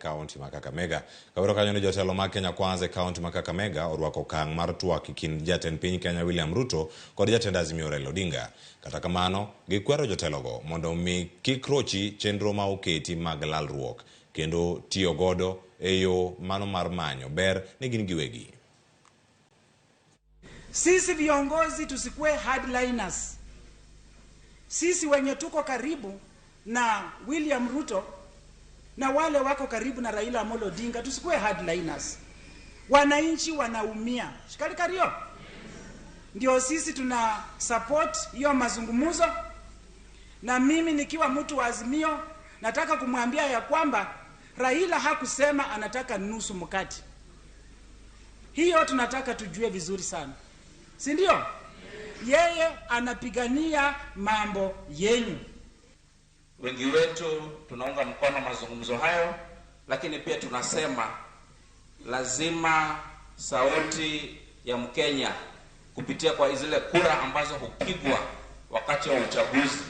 kaunti ma Kakamega. Kawero kanyo ni jotelo mag Kenya Kwanza e kaunti ma Kakamega orwako okang' mar twak e kind jatend piny Kenya William Ruto kod jatend Azimio Raila Odinga. Kata kamano, gikwero jotelogo mondo mi kik rochi chenro ma oketi mag lalruok kendo tiyo godo e yo mano mar manyo ber ne gin giwegi. Sisi viongozi tusikuwe hardliners. Sisi wenye tuko karibu na William Ruto na wale wako karibu na Raila Amolo Odinga tusikuwe hardliners. Wananchi wanaumia. Shikali kario. Ndio sisi tuna support hiyo mazungumzo, na mimi nikiwa mtu wa Azimio nataka kumwambia ya kwamba Raila hakusema anataka nusu mkate. Hiyo tunataka tujue vizuri sana, si ndio? Yeye anapigania mambo yenyu. Wengi wetu tunaunga mkono mazungumzo hayo, lakini pia tunasema lazima sauti ya Mkenya kupitia kwa zile kura ambazo hupigwa wakati wa uchaguzi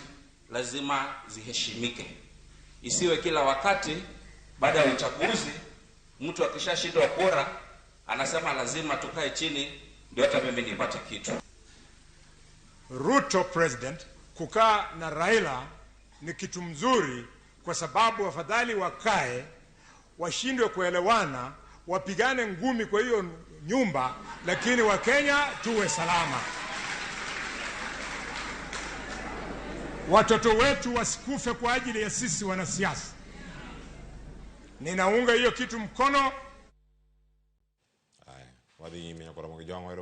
lazima ziheshimike. Isiwe kila wakati baada ya uchaguzi mtu akishashindwa kura anasema lazima tukae chini ndio hata mimi nipate kitu. Ruto president kukaa na Raila ni kitu mzuri, kwa sababu afadhali wakae washindwe kuelewana, wapigane ngumi kwa hiyo nyumba, lakini Wakenya tuwe salama, watoto wetu wasikufe kwa ajili ya sisi wanasiasa. Ninaunga hiyo kitu mkono. Aya, wadhi nyime nyakora mogi jwang'o.